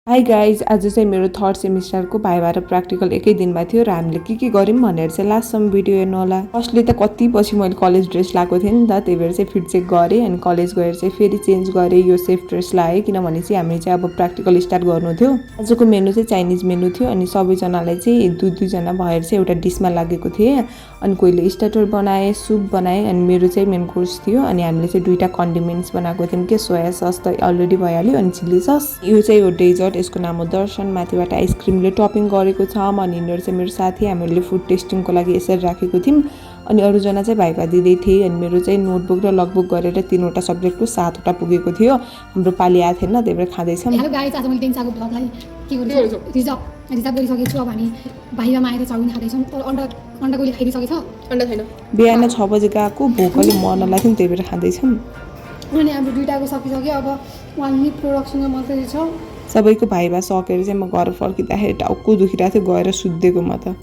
Hi guys, आज चाहिँ मेरो थर्ड सेमिस्टरको भाइभा र प्र्याक्टिकल एकै दिनमा थियो र हामीले के गऱ्यौँ भनेर चाहिँ लास्टसम्म भिडियो हेर्नु होला। फर्स्टली त कति पछि मैले कलेज ड्रेस लगाएको थिएँ नि त, त्यही भएर चाहिँ फिट चेक गरेँ अनि कलेज गएर चाहिँ फेरि चेन्ज गरेँ, यो सेफ ड्रेस लगाएँ किनभने चाहिँ हामी चाहिँ अब प्र्याक्टिकल स्टार्ट गर्नु थियो। आजको मेनु चाहिँ चाइनिज मेनु थियो अनि सबैजनालाई चाहिँ दुईजना भएर चाहिँ एउटा डिसमा लागेको थिएँ। अनि कोहीले स्टार्टर बनाए, सुप बनाए अनि मेरो चाहिँ मेन कोर्स थियो। अनि हामीले चाहिँ दुईवटा कन्डिमेन्ट्स बनाएको थियौँ कि सोया सस त अलरेडी भइहाल्यो अनि चिल्ली सस। यो चाहिँ हो डेजर्ट, यसको नाम हो दर्शन। माथिबाट आइसक्रिमले टपिङ गरेको छ। अनि यिनीहरू चाहिँ मेरो साथी, हामीले फुड टेस्टिङको लागि यसरी राखेको थियौँ। अनि अरूजना चाहिँ भाइभा दिँदै थिए अनि मेरो चाहिँ नोटबुक र लगबुक गरेर 3वटा सब्जेक्टको 7वटा पुगेको थियो। हाम्रो पालि आएको थिएन, त्यही भएर खाँदैछौँ। हेलो गाइस, आज मैले टेन्साको ब्लगलाई के गर्छु रिजर्भ गरिसकेको छु। अब हामी भाइभामा आएर चाउमिन खाँदैछौँ। तर अन्डा कोहीले खाइदिइसकेछ, अन्डा छैन। बिहान 6 बजे गएको, भोकले मर्न लाग्थ्यो, त्यही भएर खाँदैछौँ। अनि हाम्रो दुईटाको सकिसक्यो, अब 1 मिनट प्रोडक्सन मात्रै छ। सबैको भाइभा सकेर चाहिँ म घर फर्किँदाखेरि टाउको दुखिरहेको थियो, गएर सुत्दिएको म त।